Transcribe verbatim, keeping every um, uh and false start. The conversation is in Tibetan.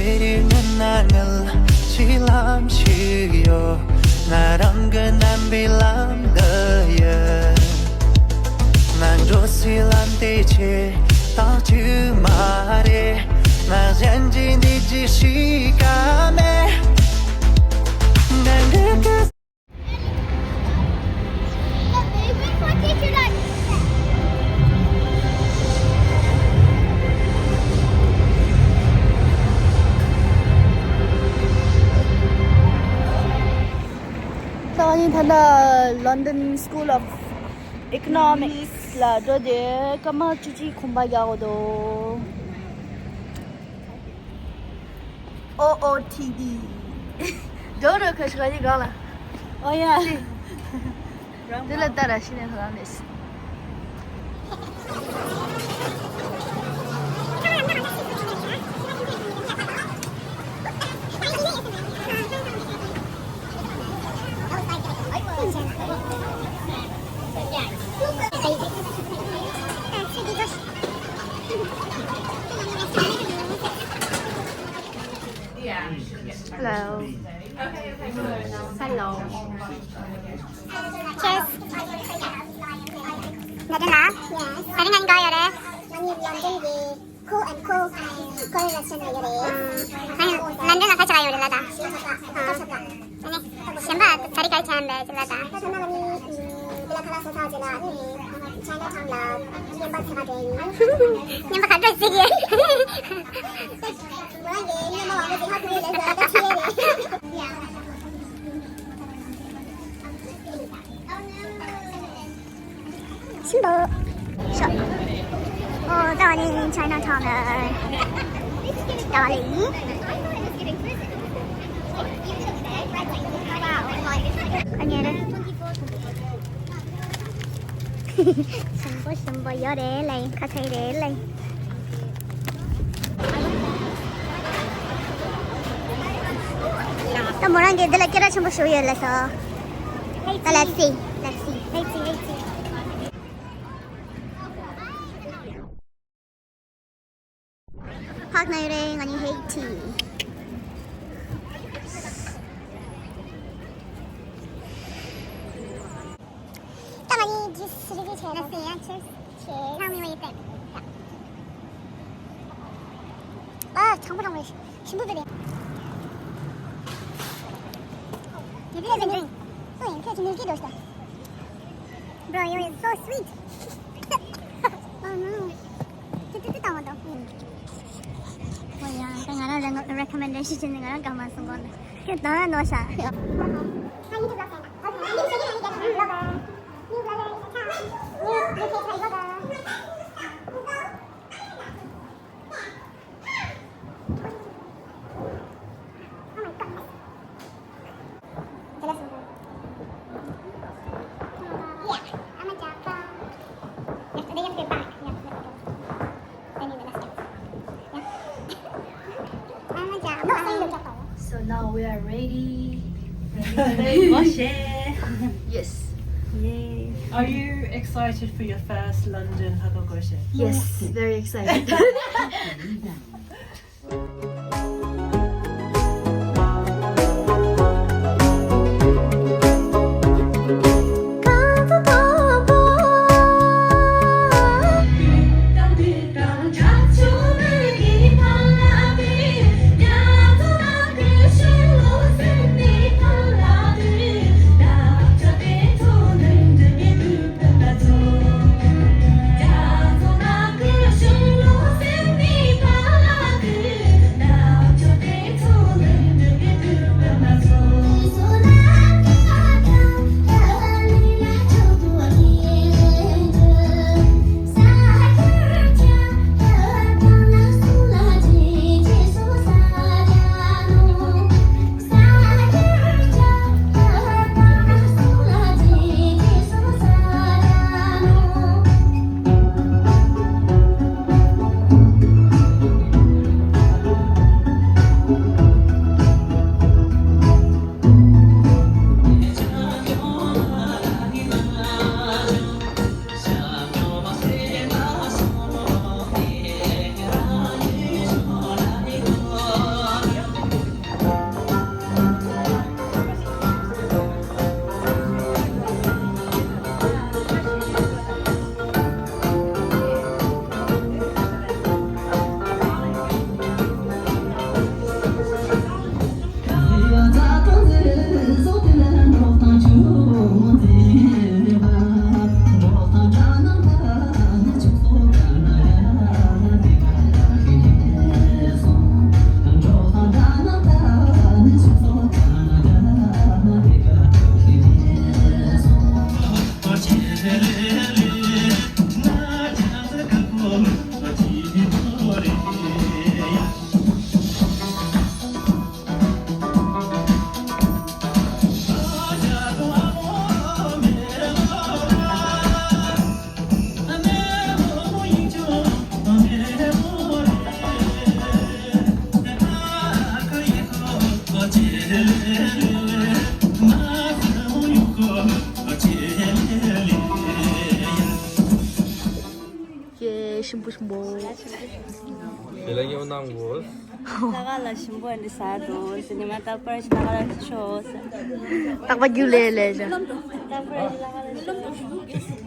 རེ་རེ་ངན་ན་ངལ་ཕྱི་ལམ་ཞིག་ཡོད། ང་རང་གི་རྣམ་པའི་ལམ་འདི་ཡི། ང་འགྲོ་སའི་ལམ་དེ་ཆེ་ཐག་ཆོད་མ་རེད། ང་གཞན་གྱི་འདི་ཅི་ཞིག་ག་མེད། ང་འདི་ག་ད་ནི་ད་ལྟ་London School of Economics ལ་འགྲོ་དེ་སྐར་མ་བཅུ་གཅིག་གོམ་པ་རྒྱག་དགོས་འདུག་ཨོ་ཨོ་ཊི་ཌི། འགྲོ་རོགས་ཁ་ཤས་ཀྱི་གང་ལ། ཨོ་ཡ། དེ་ལ་ལྟ་ར་ཤི་ནས་ལ་མེད། Hello. Hello. Cheers. Nadine ལ། Yes. Nadine ང་ག་ཡོད་རེད། ང་ནི་London གི Cool and Cool Cool restaurant ལ་ཡོད་རེད། ཨ། ང་London ལ་ཁ་ཆག་ཡོད་རེད་ལ་ད། ཨ། གཞན་པ་ད་རེས་ག་རེ་བྱས་ཡིན་པས་ཅི་ལ་ད། ད་ང་ནི་Chinatown ལ་བརྙན་པར་ཆགས་པ་དེ་ཡིན། བརྙན་པར་ག་འདྲ་ཞིག་ཡོད། ཤིན་ཏུ་ཤོག་ཨོ་ད་ནི་Chinatown ལ་ད་ལེ་ཡིན། ཨ་ཉེ་རེད། ཞིམ་པོ་ཞིམ་པོ་ཡོད་རེད་ལེ། ཁ་ཚ་རེད་ལེ། ད་མོ་རང་གིས་འདི་ལ་སྐད་གྲགས་ཆེན་པོ་ཞིག་ཡོད་ལེ་སོ། ད་let's see, let's see. ཕག་ན་ཡོད་རེད། ང་ནི་ཧེ་ཊི། ད་ང་ནི་ཇུས་རེ་རེ་བྱས་ན། Let's see, yeah, cheers. Cheers. Tell me what you think. ཨ། གྲང་པོ་གྲང་པོ་རེད། ཞིམ་པོ་འདུག་རེད། You didn't even drink. ཨོ་ཡིན་ཁྱོད་ཀྱི་མིལ་ཀི་འདུག་ད། Bro, you is so sweet. Oh no. ཏུ་ཏུ་ཏུ་བཏང་བ་དང་། ཨོ་ཡ། ད་ང་རང་རེ་རེ་ཀོ་མེན་ཌེ་ཤན་བྱས་ནས་ང་རང་དགའ་མ་སོང་གོ་ནི། ཁྱོད་ད་ནོ་ཤ། So now we are ready. Ready to make goshi. Yes. Yay. Are you excited for your first London Hago Goshi? Yes, very excited. ཞིམ་པོ་ཞིམ་པོ། དེ་ལ་ཡོད་ནང་གོ། ལ་ག་ལ་ཞིམ་པོ་འདི་ཟ་འགྲོ་ཟེར་ནས་མ་རྟག་པར་ཞིག་ལ་ག་ལ་ཤོག་ཟེར། རྟག་པར་རྒྱུ་ལས་ལས་བྱ། རྟག་པར་ཞིག་ལ་ག་ལ་ཤོག་ཟེར།